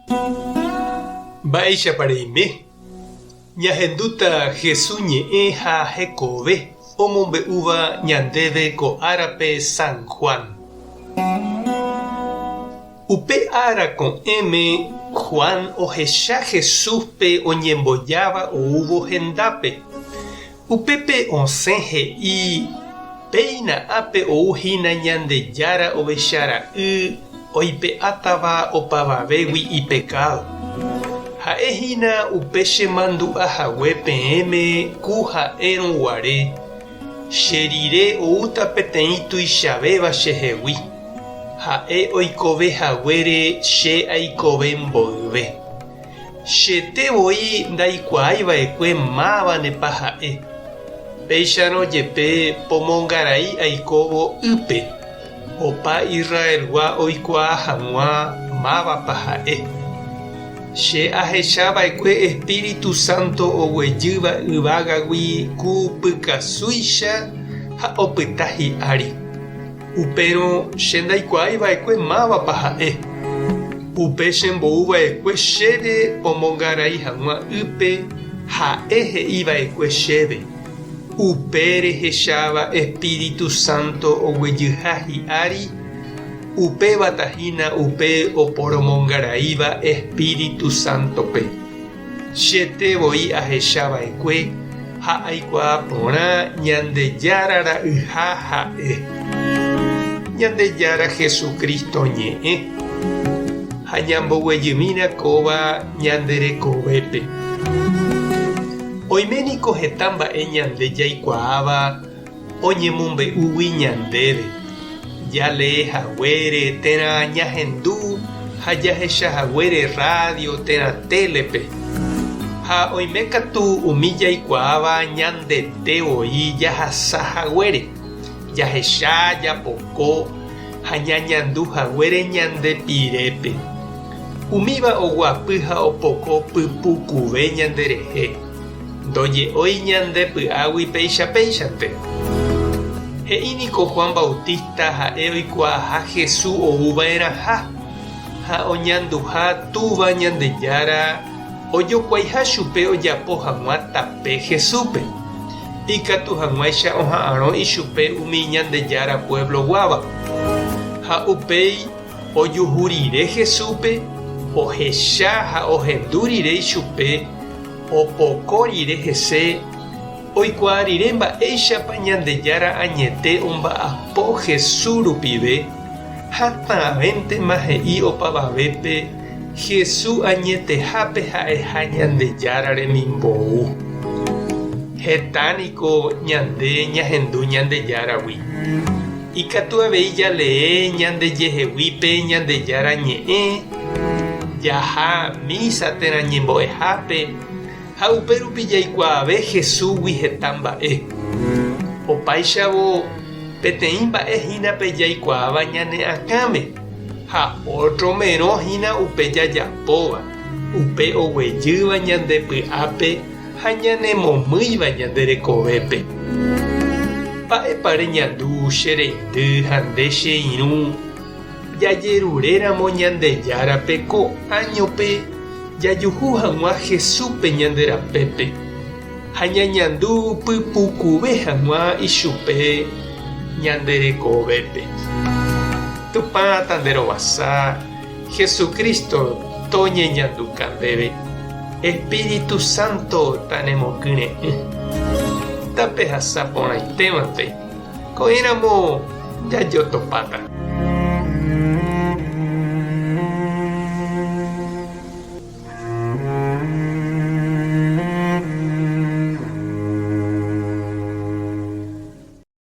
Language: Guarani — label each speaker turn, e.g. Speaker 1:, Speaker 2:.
Speaker 1: Mba'éichapa reime? Ñahendúta Jesús ñe'ẽ ha hekove omombe'úva ñandéve ko árape San Juan. Upe ára ko'ẽme Juan ohecha Jesúspe oñembojáva oúvo hendápe. Upépe osẽ he'i, Péina ápe ou hína Ñandejára ovecha ra'y oipe'átava opavavégui ipekádo. Ha'e hína upe chemandu'a hague peẽme ku ha'érõ guare, Che rire oúta peteĩ tuichavéva chehegui, ha'e oikove haguére che aikove mboyve. Chete voi ndaikuaái va'ekue mávanepa ha'e. Péicharõ jepe pomongarai aikóvo ýpe, opa Israelgua oikuaa hag̃ua mávapa ha'e. Che ahecha va'ekue Espíritu Santo oguejýva yvágagui ku pykasúicha ha opyta hi'ári. Upérõ che ndaikuaái va'ekue mávapa ha'e. Upe chembou va'ekue chéve omongarai hag̃ua ýpe, ha'e he'i va'ekue chéve, Upe rehecháva Espíritu Santo oguejyha hi'ári, upévata hína upe oporomongaraíva Espíritu Sántope. Chete voi ahecha va'ekue ha aikuaa porã Ñandejára Ra'yha ha'e. Ñandejára Jesucristo ñe'ẽ. Ha ñamboguejymína kóva ñande rekovépe. Oime niko heta mba'e ñande jaikuaáva oñemombe'úgui ñandéve, jalee haguére térã ñahendu ha jahecha haguére rrádio térã télepe. Ha oime katu umi jaikuaáva ñandete voi jahasa haguére, jahecha, japoko ha ñañandu haguére ñande pirépe. Umíva oguapy ha opoko pypukuve ñanderehe. Ndoje'ói ñande py'águi péicha péichante. He'i niko Juan Bautista ha'e oikuaaha Jesús ou va'erãha, ha oñanduha Túva Ñandejára ojokuaiha chupe ojapo hag̃ua tape Jesúspe, ikatu hag̃uáicha oha'arõ ichupe umi Ñandejára pueblo-guáva. Ha upéi ojuhu rire Jesúspe, ohecha ha ohendu rire ichupe, Opoko rire hese, oikuaa rire mba'éichapa Ñandejára añete omba'apo Jesús rupive, hatãvéntema he'i opavavépe Jesús añetehápe ha'eha Ñandejára remimbou. Heta niko ñande ñahendu Ñandejáragui. Ikatu avei jalee ñandejehegui pe Ñandejára Ñe'ẽ, jaha misa térã ñembo'ehápe ha upérupi jaikuaave Jesúsgui heta mba'e. Opáichavo, peteĩ mba'e hína pe jaikuaáva ñane akãme, ha ótro merõ hína upe jajapóva, upe oguejýva ñande py'ápe ha ñanemomýiva ñande rekovépe. Mba'épa reñandu che reindy ha nde che irũ jajeruréramo Ñandejárape ko áñope jajuhu hag̃ua Jesúspe ñande rapépe ha ñañandu pypukuve hag̃ua ichupe ñande rekovépe? Tupã tanderovasa. Jesucristo toñeñanduka ndéve, Espíritu Santo tanemokyre'ỹ. Tapehasa porãitémante, ko'ẽramo jajotopáta.